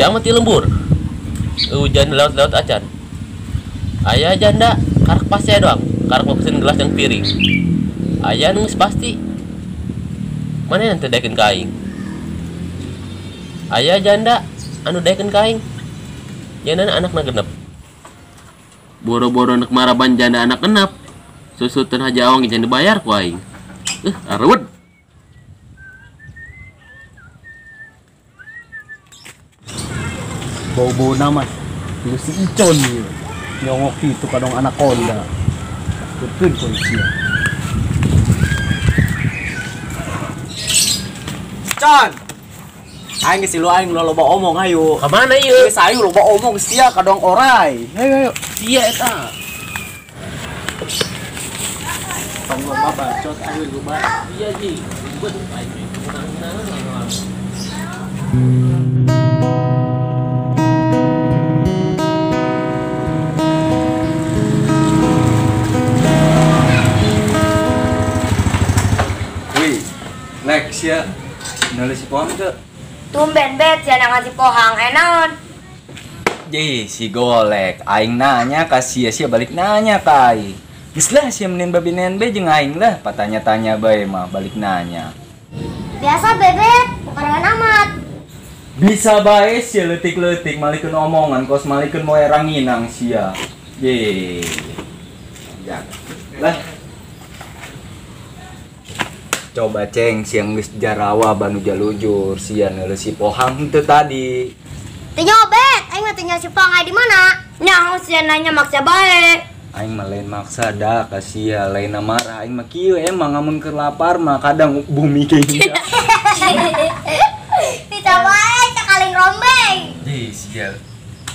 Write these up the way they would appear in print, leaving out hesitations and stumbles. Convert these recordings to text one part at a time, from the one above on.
Sepi amat di lembur. Hujan lewat-lewat acan. Aya janda karak pasti doang, karak mau pesen gelas yang piring. Aya nunggu pasti. Mana yang teu daekeun ka aing? Aya janda anu daekeun ka aing. Jandana anakna genep. Boro-boro nek maraban janda anak genep. Susutan haja awang jangan dibayar ku aing. Areuwet. Bau-bau nama lu si Icon ieu. Nyongok itu kadang anaconda. Betul polisi. Con. Aing geus lu aing loba omong ayo. Ka mana ieu? Geus aing loba omong sia kadang orai. Ayo ayo. Sia eta. Tong loba bacot ayo loba. Iya ji. Ribet aing. Wih, Lex ya. Nulis si Pohang tuh. Tumben bet sia nang si Pohang enaon. Ji, si golek aing nanya ka sia, sia balik nanya ka aing. Geus lah sia menin babinen be jeung aing lah, patanya-tanya bae mah balik nanya. Biasa bebet, bukan amat. Bisa bae sia leutik-leutik malikeun omongan kos malikeun moe ranginang sia. Ye. Ya. Lah. Coba ceng siang geus jarawa banu jalujur sia neuleus si Pohang henteu tadi. Teu nyobet, aing mah teu nyaho si Pohang aya di mana. Nyaho sia nanya maksa bae. Aing mah lain maksa da ka sia, lain marah aing mah kieu emang amun keur lapar mah kadang bumi ge. Bisa bae cakaling rombeng. Ji sia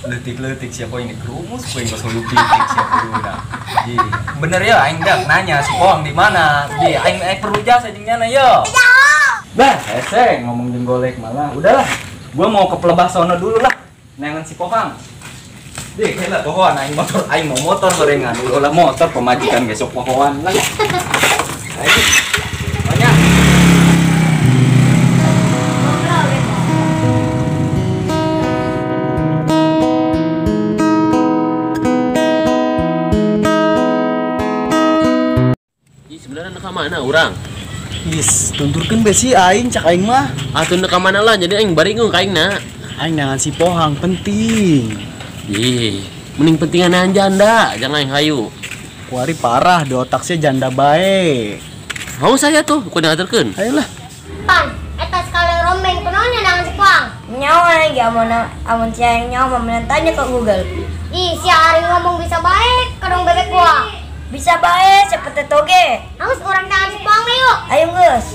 leutik-leutik sia poe ini kerumus poe geus leutik sia kuduna. Ji, bener ya aing dak nanya si Pohang di mana. Ji, aing perlu jasa jeung nyana yo. Bah, hese ngomong jeung golek malah. Udahlah, gua mau ke pelebah sono dulu lah. Nengan si Pohang. Di, heula pohoan aing motor, aing mau motor gorengan. Ulah motor pemajikan besok pohoan lah. Ayo. Banyak. Sebenarnya ka mana urang? Is, tunturkeun be si aing cak aing mah. Atuh ka mana lah jadi aing baringung ka aingna. Aing nangan si Pohang penting. Ih, mending pentingan janda, jangan aing hayu. Kuari parah di otak sia janda bae. Mau saya tuh, ku diaturkeun. Ayolah. Pang, eta sekalian rombeng kunaon nangan si Pohang? Nyawa ge amun amun sia yang nyawa mah tanya ke Google. Ih, sia ari ngomong bisa bae, kadang bebek gua. Bisa bae seperti toge. Harus orang tangan si Pohang yuk. Ayo geus.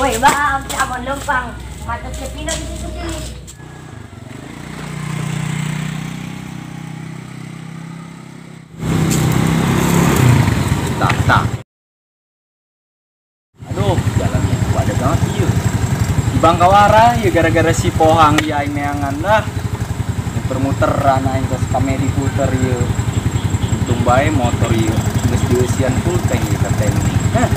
Woi, bang, amun lempang. Mata cepina di situ. Tak. Aduh, jalannya padat banget ieu. Di Bangkawara ya gara-gara si Pohang ya aing neangan lah. Muter-muteran aing geus kamedi puter ieu. Untung bae motor ieu geus dieusian full tank ieu ka teknik. Hah.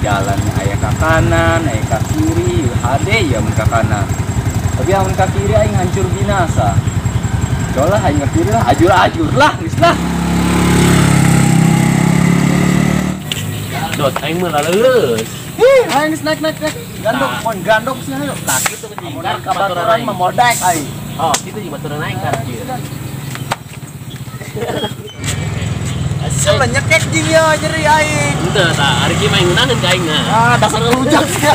Jalannya aya ka kanan, aya ka kiri, hade ya mun ka kanan. Tapi amun ka kiri aing hancur binasa. Colah aing ka kiri lah, ajur-ajur lah, geus lah. Dot aing mah laleus. Ih, aing geus naik. Gandok, mun gandok sia ayo. Tah kitu ge amun ka baturan mah modek aing. Oh, kitu jeung baturan aing ka kieu. Asal nyekek jeung ieu nyeri aing. Henteu tah, ari kieu mah ngeunaheun ka aing na. Ah, dasar ngelujak sia.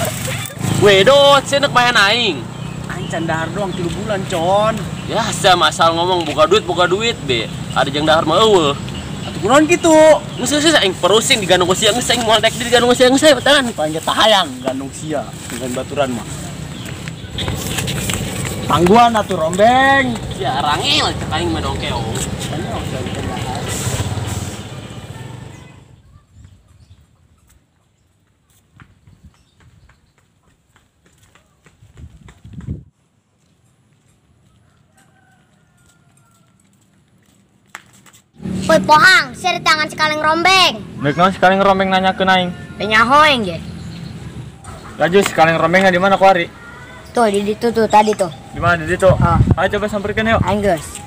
Weh, dot sia neuk paehan aing. Aing can dahar doang 3 bulan, Con. Ya, sia masal ngomong buka duit be. Ada jeung dahar mah eueuh. Atuh kunaon kitu? Geus geus aing perusin digandung ku sia, geus aing moal daek digandung ku sia geus aya tangan. Paling ge tahayang gandung sia dengan baturan mah. Tangguhan atuh rombeng. Ya rangil cek aing mah dongkeo. Woi Pohang, sia di tangan sekaleng rombeng. Nek naon sekaleng rombeng nanyakeun aing? Teu nyaho aing ge. Laju sekaleng rombengna di mana kuari? Tuh di situ tuh tadi tuh. Di mana di situ? Ah. Ayo coba samperkan yuk. Anggus.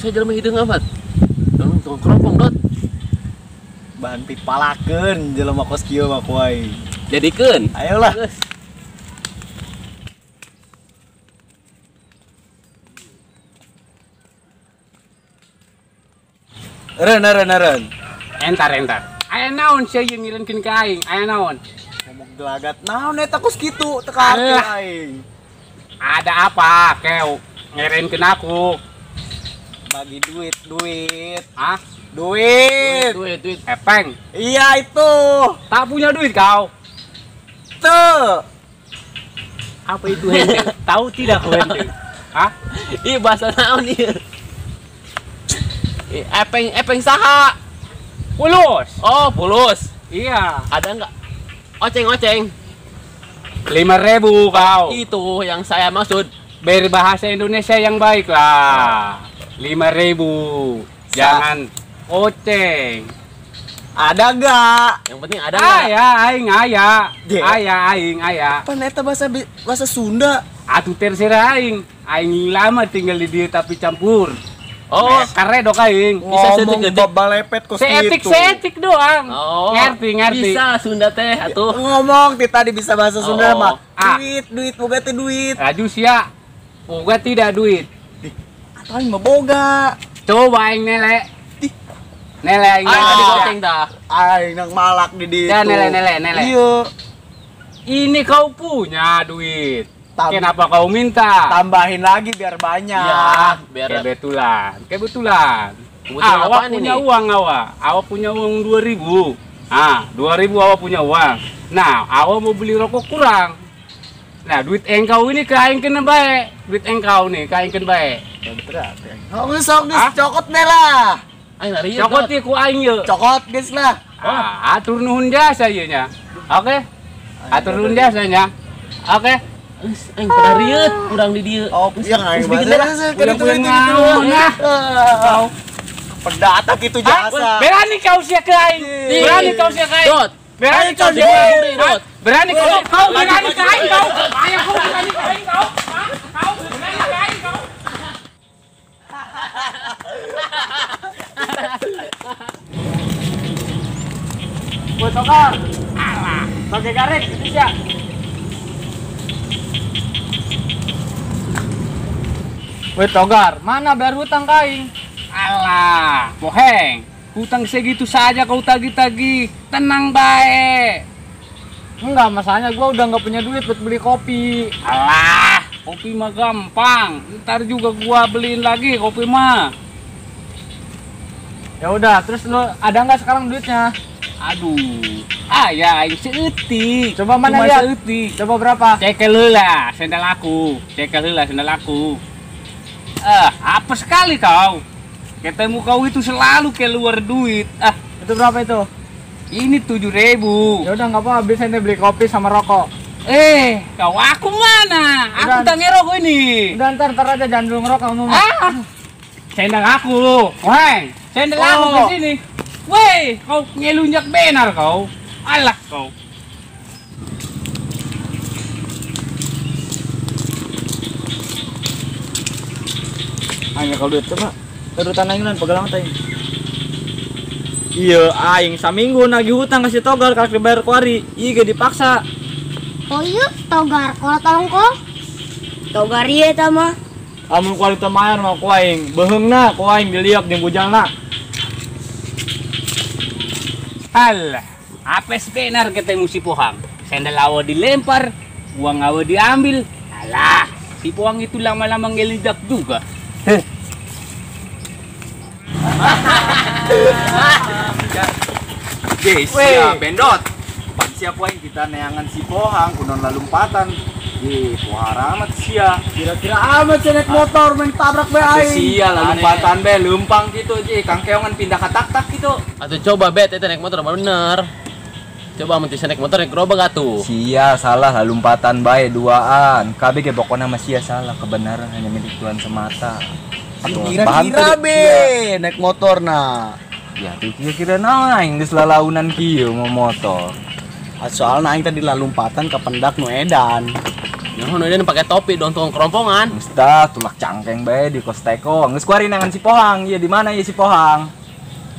Saya jelema hideung amat. Nang tukang keropong dot. Bahan pipalakeun jelema kos kieu mah ku aing. Jadikeun. Ayolah. Eren eren eren. Entar entar. Aya naon sia ieu ngirenkeun ka aing? Aya naon? Ngomong gelagat naon eta kos kitu teka aing. Ada apa keu ngirenkeun aku? Bagi duit, duit. Hah? Duit. Duit, duit. Epeng. Iya itu. Tak punya duit kau. Tuh. Apa itu hente? Tahu tidak kau hente? Hah? Ih bahasa naon ieu? Epeng, epeng saha? Pulus. Oh, pulus. Iya. Ada enggak? Oceng, oceng. 5.000 kau. Itu yang saya maksud. Berbahasa Indonesia yang baik lah. 5.000, jangan oceng. Ada gak? Yang penting ada gak? Aya, aing aya. Aya, aing aya. Pan eta bahasa bahasa Sunda. Atuh terserah aing. Aing lama tinggal di dia tapi campur. Oh, karedok aing. Bisa ngomong babalepet kos seetik, gitu. Seetik doang. Oh, ngerti, ngerti. Bisa Sunda teh atuh. Ngomong ti tadi bisa bahasa Sunda mah. Duit, duit, boga teh duit. Laju sia. Boga tidak duit. Atau aing mah boga. Coba aing nele. Nele aing. Aing tadi goceng dah. Aing nang malak di ditu. Ya nele nele nele. Iya. Ini kau punya duit. Kenapa kau minta? Tambahin lagi biar banyak. Ya, biar kebetulan. Kebetulan. Awak punya uang awak. Awak punya uang 2.000. Ah, 2.000 awak punya uang. Nah, awak mau beli rokok kurang. Nah, duit engkau ini ke aing kena bae. Duit engkau nih ke aing kena bae. Oh, geus geus cokot deh lah. Aing lari. Cokot ieu ku aing ye. Cokot geus lah. Ah, atur nuhun jasa ieu nya. Oke. Atur nuhun jasa nya. Oke. Geus aing pada rieut urang di dieu. Oh, iya aing mah. Nah. Pendata kitu jasa. Berani kau sia ke aing. Berani kau sia ke aing. Dot. Berani kau sia ke aing. Berani kau, kau berani ke aing kau. Ayo kau berani ke aing kau. Kau berani ke aing kau. Woi Togar. Alah, pakai garet gitu ya. Woi Togar, mana bayar hutang kaing? Alah, boheng. Hutang segitu saja kau tagih-tagih. Tenang bae. Enggak, masalahnya gua udah nggak punya duit buat beli kopi. Alah, kopi mah gampang. Ntar juga gua beliin lagi kopi mah. Ya udah, terus lu ada nggak sekarang duitnya? Aduh, ah ya, aing seeutik. Coba mana cuma lihat? Seeutik. Coba berapa? Cekel heula, sendal aku. Cekel heula sendal aku. Ah, apa sekali kau? Ketemu kau itu selalu keluar duit. Ah, itu berapa itu? Ini 7.000. Ya udah nggak apa-apa, habis ini beli kopi sama rokok. Eh, kau aku mana? Aku tak ngerokok ini. Udah ntar aja jangan dulu ngerokok kamu. Ah, sendal aku, weh, sendal aku ke sini. Weh, kau ngelunjak benar kau. Alah kau. Aing kalau duit coba. Urutan aing lan pegalang teh. Iya, aing saminggu nagih hutang kasih Togar karek dibayar kuari. Ieu ge dipaksa. Oh iya, Togar, kalau tolong kok. Togar ieu eta mah. Amun kuari teu mayar mah ku aing beuheungna, ku aing diliok jeung bujalna. Alah, apes benar ketemu si Pohang. Sendal awa dilempar, uang awa diambil. Alah, si Pohang itu lama-lama ngelidak juga. Heh. Guys, ya bendot. Pan siap wae kita neangan si Pohang kunon lalumpatan. Ih, puhara amat sia. Kira-kira amat sia naik motor main tabrak be aing. Sia lah lompatan be lempang gitu ji, kangkeongan pindah ka tak-tak gitu. Atuh coba bet eta naik motor bener. Coba amun teu naik motor naik gerobak atuh. Sia salah lah lompatan bae duaan. Kabeh ge pokona mah sia salah, kebenaran hanya milik Tuhan semata. Atuh kira-kira be naik motor nah. Ya tuh kira-kira naon aing geus lalaunan kieu mau motor. Soalna aing tadi lalumpatan ka pendak nu edan. Nyaho nu edan pake topi dong tukang kerompongan. Geus tah tulak cangkeng bae di kos teko. Geus kuari nangan si Pohang. Ieu di mana ieu si Pohang?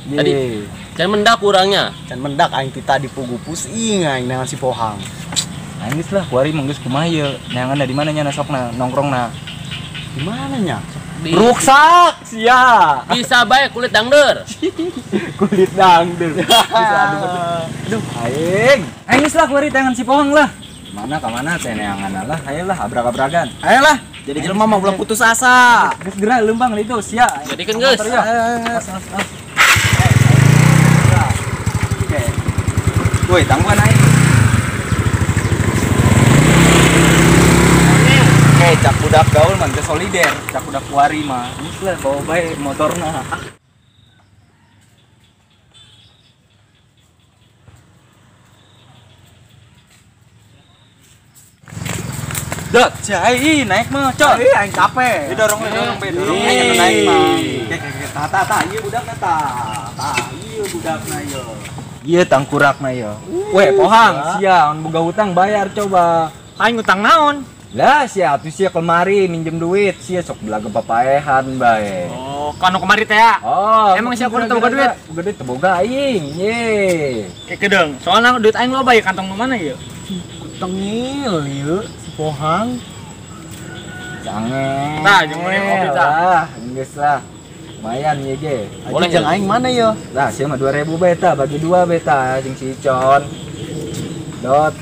Tadi can mendak urangnya. Can mendak aing ti tadi pugu pusing aing nangan si Pohang. Aing geus lah kuari mah geus kumaha ieu? Neangan di mana nya sokna nongkrongna? Di mana nya? Ruksak sia. Bisa bae kulit dangder. Kulit dangder. Aduh, aing. Aing geus lah kuari tangan si Pohang lah. Mana ka mana teh neangan lah, ayolah abrak-abragan. Ayolah, jadi jelema mah ulah putus asa. Geus geura leumpang itu sia. Jadikeun geus. Oke. Woi, tangguhan aing. Oke, cak budak gaul mah teu solider, cak budak kuari mah. Geus lah bawa bae motorna. Dot, si ai naik mah, cot. Ih, aing capek. Didorong, dorong be, dorong aing naik mah. Tah tah ieu budakna tah. Tah ieu budakna ieu. Ieu tangkurakna ieu. Weh, Pohang, sia mun boga hutang bayar coba. Aing utang naon? Lah sia atuh sia kemari minjem duit, sia sok belaga papaehan bae. Oh, kanu kemari teh ya? Oh, emang sia kudu teu boga duit? Boga duit teu boga aing. Ye. Kekedeung, soalna duit aing loba ya kantong nu mana ieu? Tengil ieu si Pohang. Jangan. Tah, jeung meuli kopi tah. Geus lah. Lumayan ieu ge. Boleh jeung aing mana ieu? Lah sia mah 2000 bae tah, bagi dua bae tah jeung si Icon. Dot.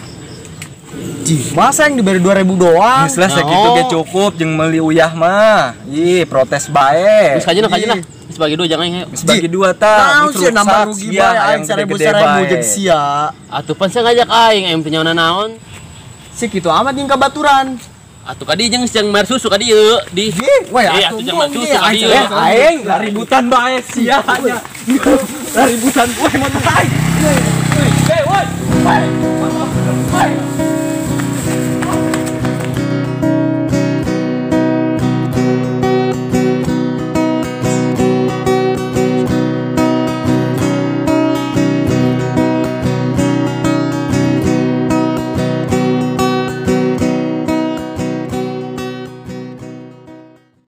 Jih, masa yang diberi 2000 doang? Geus lah sakitu ge cukup jeung meuli uyah mah. Ih, protes bae. Geus kajeun kajeun lah. Geus bagi dua jangan aing. Geus bagi dua tah. Naon sia nambah rugi bae aing 1000 jeung sia. Atuh pan sia ngajak aing, aing teu nyaona naon. Si kitu amat jeung kabaturan. Atuh kadi jeung siang bayar susu ka dieu di. Weh, atuh jeung bayar susu ka dieu. Aing laributan bae sia nya. Laributan weh motor aing. Weh, woi. Woi.